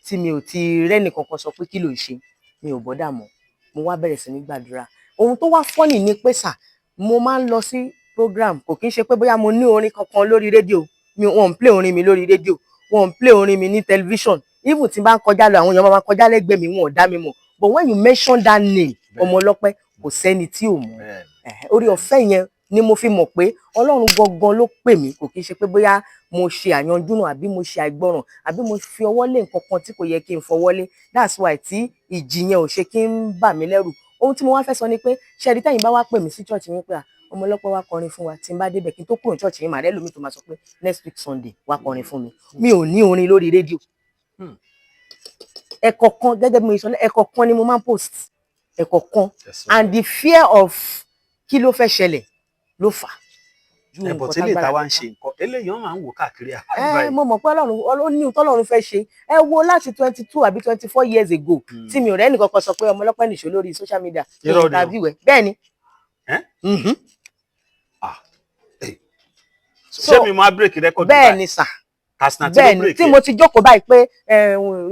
Speaker 1: tí mi ò ti rẹ́nì kankan sọ pé kí ló ń ṣe, mi ò bother mọ́. Mo wá bẹ̀rẹ̀ sí ní gbàdúrà. Ohun tó wá funny ni pé sà, mo máa ń lọ sí program, kò kí ń ṣe pé bóyá mo ní orin kankan lórí rédíò mi. Wọn ń play orin mi lórí rédíò, wọn ń play orin mi ní tẹlifíṣàn. Even tí n bá ń kọjá lọ, àwọn èèyàn máa kọjá lẹ́gbẹ̀ẹ́ mi, wọn ò dá mi mọ̀. But when you mention that name, Ọmọ Ọlọ́pẹ́, kò sẹ́ni tí ò mọ̀. Orí ọ̀fẹ́ yẹn ni mo fi mọ̀ pé Ọlọ́run gangan ló pè mí. Kò kí ń ṣe pé bóyá mo ṣe àyanjúnà, àbí mo ṣe àìgbọràn, àbí mo fi ọwọ́ lé nǹkan kan tí kò yẹ kí n fọwọ́ lé. That's why tí ìjì yẹn ò ṣe kí ń bà mí lẹ́rù. Ohun tí mo wá fẹ́ sọ ni pé, ṣé ẹni tẹ́yìn bá wá pè mí sí church yín pé, "À, Ọmọ Ọlọ́pẹ́, wá kọrin fún wa," tí n bá débẹ̀, kí n tó kúrò ní church yín, màá rẹ́ lómi tó máa sọ pé, "Next week Sunday, wá kọrin fún mi." Mi ò ní orin lórí rédíò. Ẹ̀kọ̀kan, gẹ́gẹ́ bí mo ṣe sọ, ẹ̀kọ̀kan ni mo máa ń post, ẹ̀kọ̀kan, and the fear of kí ló fẹ́ ṣẹlẹ̀ ló fà á. Ju
Speaker 2: Ẹ̀bọ̀
Speaker 1: nǹkan
Speaker 2: tí lè ta
Speaker 1: tágbára
Speaker 2: wá ń
Speaker 1: mi ká.
Speaker 2: ṣe nǹkan eléyìí, wọ́n máa ń wò káàkiri
Speaker 1: Ẹ
Speaker 2: àgbáyé.
Speaker 1: Mo mọ̀ pé Ọlọ́run ó ní ohun tọ́lọ́run fẹ́ ṣe. Ẹ wo láti 22 àbí 24 years ago tí mi ò rẹ́ nìkankan sọ pé Ọmọ Ọlọ́pẹ́ nìṣó lórí social media kí n
Speaker 2: Irọ́ ni o.
Speaker 1: interview ẹ. Bẹ́ẹ̀ ni.
Speaker 2: Ẹ́?
Speaker 1: Mhm.
Speaker 2: Ah, eh.
Speaker 1: So,
Speaker 2: Ṣé mi máa break record?
Speaker 1: Bẹ́ẹ̀ ni sà.
Speaker 2: Katsina tí ló
Speaker 1: Bẹ́ẹ̀ ni.
Speaker 2: break
Speaker 1: Tí
Speaker 2: ẹ̀.
Speaker 1: mo ti jókòó báyìí pé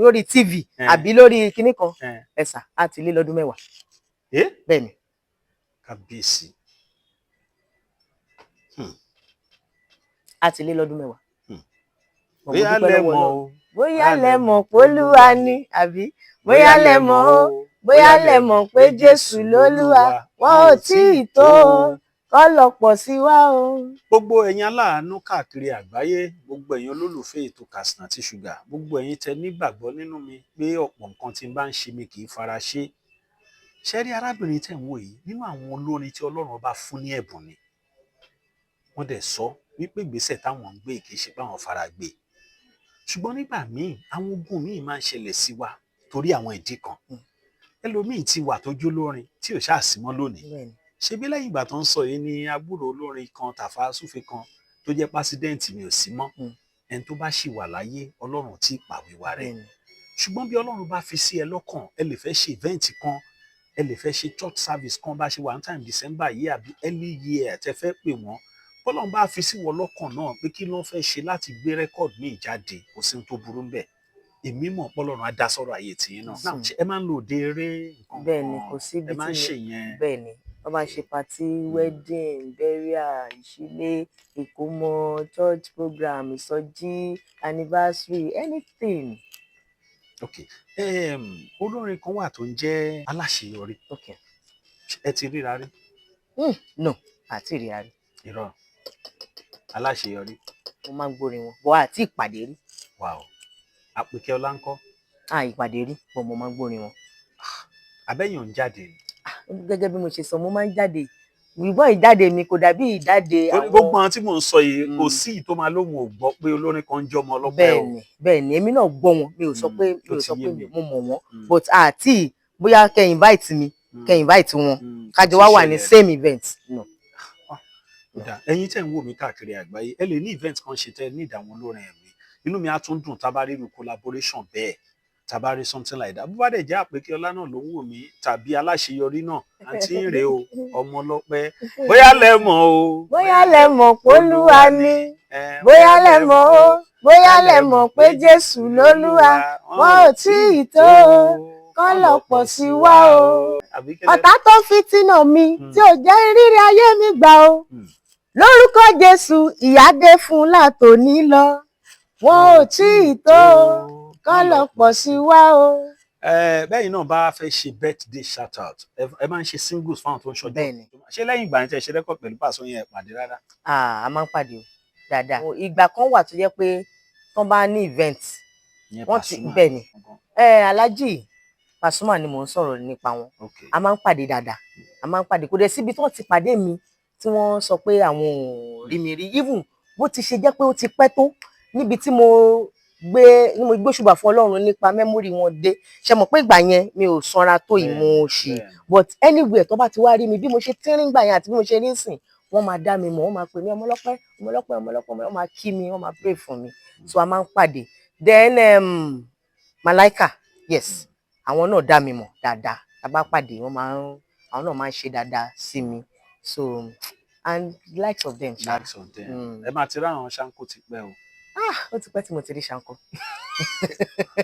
Speaker 1: lórí TV àbí lórí kinní kan, ẹ sà, á ti lé lọ́dún 10.
Speaker 2: Eh?
Speaker 1: Bẹ́ẹ̀ ni.
Speaker 2: Kábíyèsí.
Speaker 1: Á ti lé lọ́dún 10. Mo
Speaker 2: Bóyá
Speaker 1: dúpẹ́
Speaker 2: lẹ
Speaker 1: lọ́wọ́
Speaker 2: mọ̀
Speaker 1: Ọlọ́run.
Speaker 2: o.
Speaker 1: Bóyá lẹ mọ̀ p'Olúwa ni, àbí bóyá lẹ mọ̀ o, bóyá lẹ mọ̀ pé Jésù lólúwa, wọn ò tí ì tó o, kọ́ lọ pọ̀ sí wa o.
Speaker 2: Gbogbo ẹ̀yin aláàánú káàkiri àgbáyé, gbogbo ẹ̀yin olólùfẹ́ ètò Katsina Tea Sugar, gbogbo ẹ̀yin tẹ́ nígbàgbọ́ nínú mi pé ọ̀pọ̀ nǹkan tí n bá ń ṣe, mi kì í fara ṣe. Ṣé rí arábìnrin tẹ̀ ń wò yìí, nínú àwọn olórin tí Ọlọ́run ọba fún ní ẹ̀bùn ni. Wọ́n dẹ̀ sọ wípé ìgbésẹ̀ táwọn ń gbé kì í ṣe pé àwọn fara gbé, ṣùgbọ́n nígbà míì, àwọn ogun míì máa ń ṣẹlẹ̀ sí wa torí àwọn ìdí kan. Ẹlòmíì ti wà tó jó lórin tí ò ṣáà sí mọ́ lónìí. Ṣebí lẹ́yìn ìgbà tó ń sọ yìí ni agbúrò olórin kan, Tàfà Súfè kan, tó jẹ́ president mi ò sí mọ́. Ẹni tó bá ṣì wà láyé, Ọlọ́run tí ì pàwíwá rẹ̀. Ṣùgbọ́n bí Ọlọ́run bá fi sí ẹ lọ́kàn, ẹ lè fẹ́ ṣe event kan, ẹ lè fẹ́ ṣe church service kan, bá ṣe wà ní time December yìí àbí early year tẹ fẹ́ pè wọ́n, bọ́lọ́run bá fi sí wọ lọ́kàn náà pé kí ló ń fẹ́ ṣe láti gbé record míì jáde, kò sí ohun tó burú ńbẹ̀. Èmi mọ̀ pọ́lọ́run á dá sọ́rọ̀ ayé tiyín náà. Now, ṣé ẹ máa ń lo òde eré nǹkan
Speaker 1: Bẹ́ẹ̀ni,
Speaker 2: kan?
Speaker 1: kò síbi
Speaker 2: Ẹ máa ń
Speaker 1: tí mi
Speaker 2: ṣe yẹn?
Speaker 1: Bẹ́ẹ̀ni, wọ́n bá ń ṣe party, wedding, burial, ìṣílé, ìkómọ, church program, ìsọjí, anniversary, anything.
Speaker 2: Ok, olórin kan wà tó ń jẹ́ Aláṣeyọrí. Ẹ ti ríra rí?
Speaker 1: No, àti ìríra rí.
Speaker 2: Irọ́, Aláṣeyọrí.
Speaker 1: Mo máa ń gbórin wọn, but àti ìpàdé rí.
Speaker 2: Wow, Àpèkẹ́ Ọlá ńkọ́?
Speaker 1: À ìpàdé rí, but mo máa ń gbórin wọn.
Speaker 2: Abẹ́yìn ò ń jáde ni?
Speaker 1: Gẹ́gẹ́ bí mo ṣe sọ, mo máa ń jáde, ìgbọ́n ìjáde mi kò dàbí ìjáde
Speaker 2: Torí
Speaker 1: àwọn.
Speaker 2: Gbogbo àwọn tí mò ń sọ yìí, kò sí ìyí tó máa lóhùn ò gbọ́ pé olórin kan ń jọmọ ọlọ́pẹ́ o.
Speaker 1: Bẹ́ẹ̀ni, èmi náà gbọ́ wọn, mi ò sọ pé mi
Speaker 2: Ó
Speaker 1: ò
Speaker 2: ti
Speaker 1: sọ
Speaker 2: yé
Speaker 1: pé
Speaker 2: mi.
Speaker 1: mo mọ̀ wọ́n, but àti bóyá kẹ́ invite mi, kẹ́ invite wọn, kájọ
Speaker 2: Ó
Speaker 1: wá
Speaker 2: ti
Speaker 1: wà ní
Speaker 2: ṣẹlẹ̀.
Speaker 1: same event, no.
Speaker 2: Ó dáa. Ẹ̀yin tẹ́ ń wò mí káàkiri àgbáyé, ẹ lè ní event kan ṣe tẹ́ ní ìdààmú olórin ẹ̀mí. Inú mi á tún dùn tá a bá rí irú collaboration bẹ́ẹ̀, tá a bá rí something like that. Bó bá dẹ̀ jẹ́ Àpèkẹ́ Ọlá náà ló ń wò mí tàbí Aláṣeyọrí náà, àǹtí ń rèé o, ọmọ ọlọ́pẹ́, bóyá lẹ mọ̀ o.
Speaker 1: Bóyá lẹ mọ̀ p'Olúwa ni,
Speaker 2: Ẹ,
Speaker 1: bóyá lẹ mọ̀ o, bóyá lẹ mọ̀ pé Jésù lolúwa, wọn ò tí ì tó kán lọ pọ̀ sí wa o.
Speaker 2: Àbí kí lẹ-
Speaker 1: Ọ̀tá tó fìtínà mi, tí ò jẹ́ rírí ayé mi gbà o, lórúkọ Jésù, ìyà dé fún látòní lọ, wọn ò tí ì tó kán lọ pọ̀ sí wa o.
Speaker 2: Ẹ bẹ́ẹ̀ náà bá fẹ́ ṣe birthday shout out, ẹ máa ń ṣe singles fáwọn tó ń ṣọjọ́?
Speaker 1: Bẹ́ẹ̀ni.
Speaker 2: Ṣé lẹ́yìn ìgbà yẹn tẹ́ ṣe record pẹ̀lú Pàṣọ yẹn, ẹ pàdé rárá?
Speaker 1: Ah, a máa ń pàdé o dáadáa. Ìgbà kan wà tó jẹ́ pé tán bá ní event,
Speaker 2: Ìyẹn
Speaker 1: wọ́n ti
Speaker 2: Pasuma.
Speaker 1: Bẹ́ẹ̀ ni, ẹ Alhaji Pasuma ni mò ń sọ̀rọ̀ nípa wọn. A máa ń pàdé dáadáa, a máa ń pàdé. Kò dẹ̀ síbi tí wọ́n ti pàdé mi tí wọ́n sọ pé àwọn ò rí mi rí, even bó ti ṣe jẹ́ pé ó ti pẹ́ tó níbi tí mo gbé ní mo gbóṣùbà fún Ọlọ́run nípa memory wọn dé. Ṣe mọ̀ pé ìgbà yẹn mi ò sanra tó yìí, mo ṣì, but anywhere tó bá ti wá rí mi, bí mo ṣe tínrín gbà yẹn àti bí mo ṣe rí sìn, wọ́n máa dá mi mọ̀, wọ́n máa pè mí ọmọlọ́pẹ́, ọmọlọ́pẹ́, ọmọlọ́pẹ́, wọ́n máa kí mi, wọ́n máa pray fún mi. So a máa ń pàdé. Then Malaika, yes, àwọn náà dá mi mọ̀ dáadáa. Tá a bá pàdé, wọ́n máa ń, àwọn náà máa ń ṣe dáadáa sí mi. So and likes of them ṣá.
Speaker 2: Likes of them. Ẹ máa ti rí àwọn Ṣáńkó ti pẹ́ o.
Speaker 1: Ah, ó ti pẹ́ tí mo ti rí Ṣáńkó.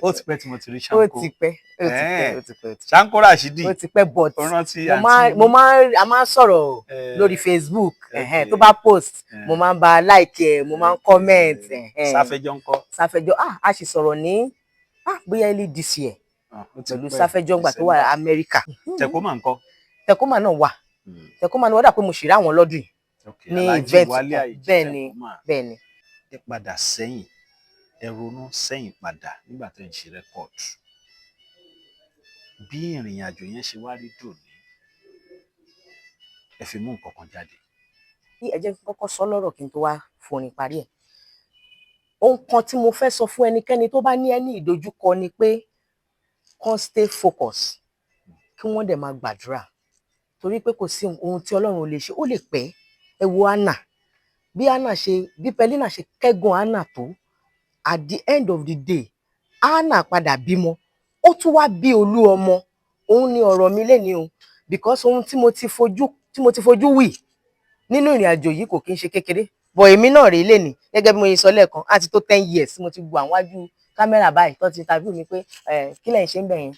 Speaker 2: Ó ti pẹ́ tí mo ti rí
Speaker 1: Ó
Speaker 2: Ṣáńkó.
Speaker 1: ti pẹ́, ó ti pẹ́, ó ti pẹ́, ó ti
Speaker 2: Ṣáńkó Ràṣídì.
Speaker 1: pẹ́, ó ti pẹ́, but
Speaker 2: Ó rántí
Speaker 1: mo máa
Speaker 2: àǹtí
Speaker 1: mo máa a máa ń sọ̀rọ̀ lórí Facebook, ẹ̀hẹ́n, tó bá post, mo máa ń bá like ẹ̀, mo máa ń comment, ẹ̀hẹ́n.
Speaker 2: Sáfẹ́jọ́ ńkọ́?
Speaker 1: Sáfẹ́jọ́, ah, a sì sọ̀rọ̀ ní, ah, bóyá early this year
Speaker 2: Ah, ó ti
Speaker 1: pẹ̀lú
Speaker 2: pẹ́,
Speaker 1: Sáfẹ́jọ́ ńgbà tó wà
Speaker 2: December.
Speaker 1: Amẹ́ríkà.
Speaker 2: Tẹ̀kọ́mà ńkọ́?
Speaker 1: Tẹ̀kọ́mà náà wà. Tẹ̀kọ́mà náà wọ́n dà pé mo sì rí àwọn lọ́dún yìí ní
Speaker 2: Alhaji
Speaker 1: event
Speaker 2: Wálé
Speaker 1: kan.
Speaker 2: Àyìndé
Speaker 1: Bẹ́ẹ̀ ni.
Speaker 2: Tẹ̀kọ́mà.
Speaker 1: Bẹ́ẹ̀ ni.
Speaker 2: Ẹ padà sẹ́yìn, ẹ ronú sẹ́yìn padà nígbà tẹ́ ń ṣe record, bí ìrìn àjò yẹn ṣe wá rí dòní, ẹ fi mú nǹkan kan jáde.
Speaker 1: Ẹ jẹ́ kí n kọ́kọ́ sọ lọ́rọ̀ kí n tó wá forin parí ẹ̀. Ohun kan tí mo fẹ́ sọ fún ẹnikẹ́ni tó bá ní ẹni ìdojúkọ ni pé kán stay focus, kí wọ́n dẹ̀ máa gbàdúrà, torí pé kò sí ohun tí Ọlọ́run ò lè ṣe. Ó lè pẹ́. Ẹ wo Anna, bí Anna ṣe, bí Penina ṣe kẹ́gàn Anna tó, at the end of the day, Anna padà bímọ, ó tún wá bí olú ọmọ. Òun ni ọ̀rọ̀ mi lénìí o, because ohun tí mo ti fojú wì nínú ìrìn àjò yìí kò kí ń ṣe kékeré. But èmi náà rèé lénìí, gẹ́gẹ́ bí mo ṣe sọ lẹ́ẹ̀kan, á ti tó 10 years tí mo ti gbọ́ àwọn wájú kámẹ́rà báyìí tó ti interview mi pé ẹ kí lẹ̀ ń ṣe ń bẹ̀ yẹn.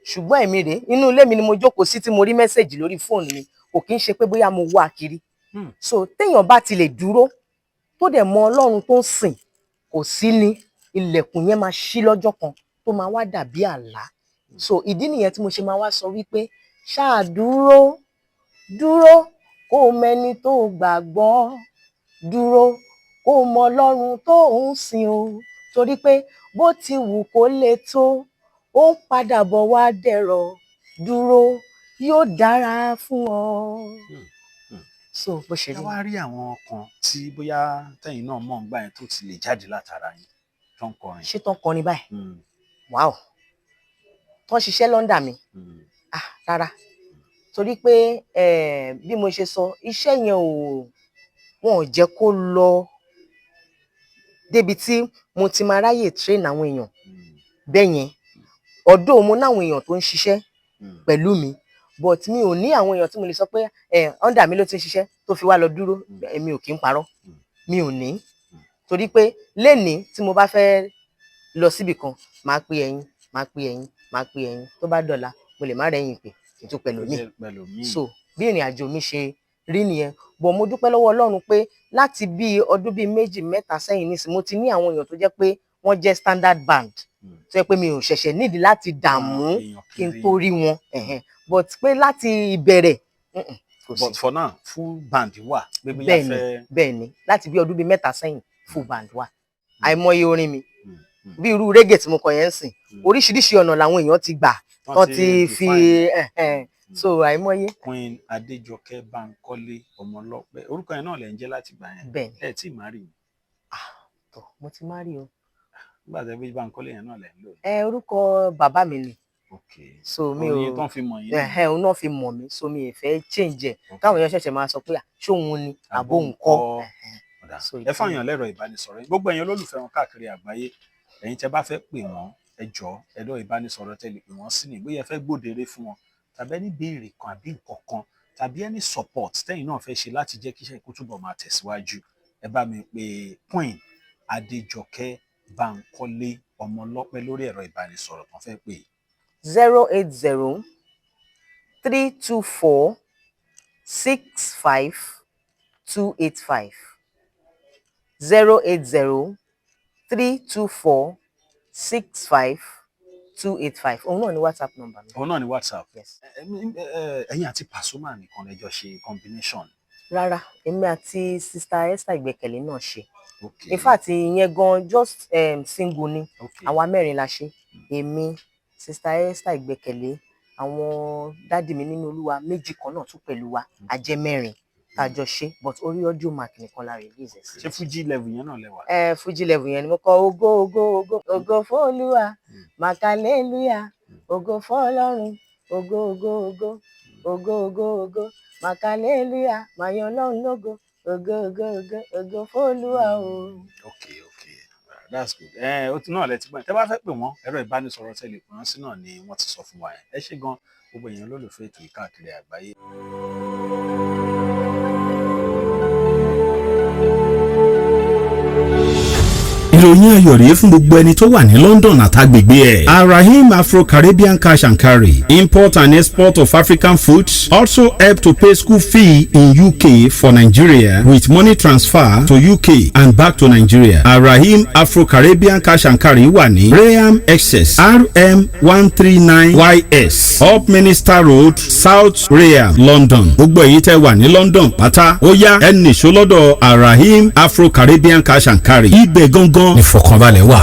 Speaker 1: Ṣùgbọ́n èmi rèé, inú ilé mi ni mo jókòó sí tí mo rí message lórí fóònù mi. Kò kí ń ṣe pé bóyá mo wá kiri. So téèyàn bá ti lè dúró, tó dẹ̀ mọ Ọlọ́run tó ń sìn, kò sí ní ilẹ̀kùn yẹn máa ṣí lọ́jọ́ kan tó máa wá dàbí àlá. So ìdí nìyẹn tí mo ṣe máa wá sọ wípé ṣáà dúró, dúró kó o mẹni tó gbàgbọ́, dúró kó o mọ Ọlọ́run tó ń sìn o, torí pé bó ti wù kó le tó, ó ń padà bọ̀ wá dẹ̀rọ̀. Dúró, yóò dára fún ọ. So bó ṣe
Speaker 2: Ẹ
Speaker 1: rí.
Speaker 2: Wá rí àwọn kan tí bóyá tẹ̀yin náà mọ̀ ń gbà yẹn tó ti lè jáde látara yín tó ń kọrin?
Speaker 1: Ṣé tán kọrin báyìí? Wow, tán ṣiṣẹ́ l'under mi? Rárá, torí pé bí mo ṣe sọ, iṣẹ́ yẹn ò, wọn ò jẹ́ kó lọ débi tí mo ti máa ráyè train àwọn èèyàn bẹ́ẹ̀ yẹn. Although mo náwọn èèyàn tó ń ṣiṣẹ́ pẹ̀lú mi, but mi ò ní àwọn èèyàn tí mo lè sọ pé under mi ló ti ń ṣiṣẹ́ tó fi wá lọ dúró. Èmi ò kí ń parọ́, mi ò ní, torí pé lénìí tí mo bá fẹ́ lọ síbì kan, máa pe ẹ̀yin, máa pe ẹ̀yin, máa pe ẹ̀yin. Tó bá dọ̀la, mo lè má rẹ́yìn pé kí n tún pẹ̀lú mi.
Speaker 2: Pẹ̀lú mi.
Speaker 1: So bí ìrìn àjò mi ṣe rí nìyẹn, but mo dúpẹ́ lọ́wọ́ Ọlọ́run pé láti bí ọdún 2, 3 sẹ́yìn nísìnyí, mo ti ní àwọn èèyàn tó jẹ́ pé wọ́n jẹ́ standard band, tó jẹ́ pé mi ò ṣẹ̀ṣẹ̀ nídìí láti dààmú
Speaker 2: èèyàn
Speaker 1: kí n
Speaker 2: kiri.
Speaker 1: tó rí wọn. Ẹ̀hẹ̀n. But pé láti ìbẹ̀rẹ̀, kò sí.
Speaker 2: But for now, full band wà pé bóyá
Speaker 1: Bẹ́ẹ̀ni.
Speaker 2: fẹ́.
Speaker 1: Bẹ́ẹ̀ ni, láti bí ọdún 3 sẹ́yìn, full band wà. Àìmọye orin mi, bí irú reggae tí mo kọ yẹn ń sìn, oríṣiríṣi ọ̀nà làwọn èèyàn ti gbà
Speaker 2: Tán
Speaker 1: tán ti fi
Speaker 2: define.
Speaker 1: Ẹ̀hẹ̀n. So àìmọye.
Speaker 2: Queen Adéjọkẹ́ Bánkọ́lé Ọmọlọ́pẹ́, orúkọ yẹn náà lẹ ń jẹ́ láti gbà yẹn?
Speaker 1: Bẹ́ẹ̀ ni.
Speaker 2: Ẹ tí ì má rí?
Speaker 1: Tọ́, mo ti má rí o.
Speaker 2: Nígbà tẹ́ bí Bánkọ́lé yẹn náà lẹ ń lò?
Speaker 1: Ẹ, orúkọ bàbá mi ni. So mi ò
Speaker 2: Oyin tán fi mọ̀ yín.
Speaker 1: Ẹ̀hẹ́n, òun náà fi mọ̀ mí, so mi ì fẹ́ change ẹ̀, káwọn èèyàn ṣẹ̀ṣẹ̀ máa sọ pé, "Ah, ṣé òun ni àbó òun kọ́?" Ẹ̀hẹ́n.
Speaker 2: Ọ̀dà.
Speaker 1: So
Speaker 2: Ẹ
Speaker 1: ìdí
Speaker 2: fáwọn èèyàn lẹ́rọ ìbánisọ̀rọ̀ yín. Gbogbo ẹ̀yin olólùfẹ́ wọn káàkiri àgbáyé, ẹ̀yin tẹ́ bá fẹ́ pè wọ́n, ẹ jọ̀ọ́, ẹ̀rọ ìbánisọ̀rọ̀ tẹ́ lè pè wọ́n sí ni, bóyá ẹ fẹ́ gbòdèrè fún wọn, tàbí ẹni béèrè kan àbí nǹkan kan, tàbí ẹni support tẹ́yin náà fẹ́ ṣe láti jẹ́ kíṣẹ́ kó túbọ̀ máa tẹ̀síwájú, ẹ bá mi pè Queen Adéjọkẹ́ Bánkọ́lé Ọmọlọ́pẹ́ lórí ẹ̀rọ ìbánisọ̀rọ̀ tán fẹ́ pè.
Speaker 1: 08032465285, 08032465285. Òun náà ni WhatsApp number mi.
Speaker 2: Òun náà ni WhatsApp?
Speaker 1: Yes.
Speaker 2: Ẹ̀yin àti Pasuma nìkan lẹ jọ ṣe combination?
Speaker 1: Rárá, èmi àti Sister Esther Ìgbẹ́kẹ̀lé náà ṣe. In fact, ìyẹn gan just single ni. Àwa mẹ́rin la ṣe: èmi, Sister Esther Ìgbẹ́kẹ̀lé, àwọn daddy mi nínú Olúwa méjì kan náà tún pẹ̀lú wa. A jẹ́ mẹ́rin tá a jọ ṣe, but orí Audiomack nìkan la release ẹ̀ sí.
Speaker 2: Ṣé Fuji level yẹn náà lẹ wà?
Speaker 1: Ẹ, Fuji level yẹn ni mo kọ: ògo, ògo, ògo, ògo f'Olúwa, màkàlélúyà, ògo f'Ọlọ́run, ògo, ògo, ògo, ògo, ògo, ògo, màkàlélúyà, màyàn Ọlọ́run lógo, ògo, ògo, ògo, ògo f'Olúwa o.
Speaker 2: Okay, that's good. Ẹ ó ti náà lẹ ti gbọ́n. Tẹ́ bá fẹ́ pè wọ́n, ẹ̀rọ ìbánisọ̀rọ̀ tẹ́ lè pè wọ́n sí náà ni wọ́n ti sọ fún wa yẹn. Ẹ ṣé gan, gbogbo èèyàn lólùfẹ́ ètò yìí káàkiri àgbáyé.
Speaker 3: Ìròyìn ayọ̀ rèé fún gbogbo ẹni tó wà ní London àtàgbègbè ẹ̀. Arahim Afro-Caribbean Cash and Carry, import and export of African foods, also help to pay school fee in UK for Nigeria with money transfer to UK and back to Nigeria. Arahim Afro-Caribbean Cash and Carry wà ní Rainham, Essex, RM139 YS, Upminster Road, South Rainham, London. Gbogbo èyí tẹ́ wà ní London pátá, ó yá, ẹ nìṣó lọ́dọ̀ Arahim Afro-Caribbean Cash and Carry. Ibẹ̀ gangan ìfọ̀kànbalẹ̀ wà.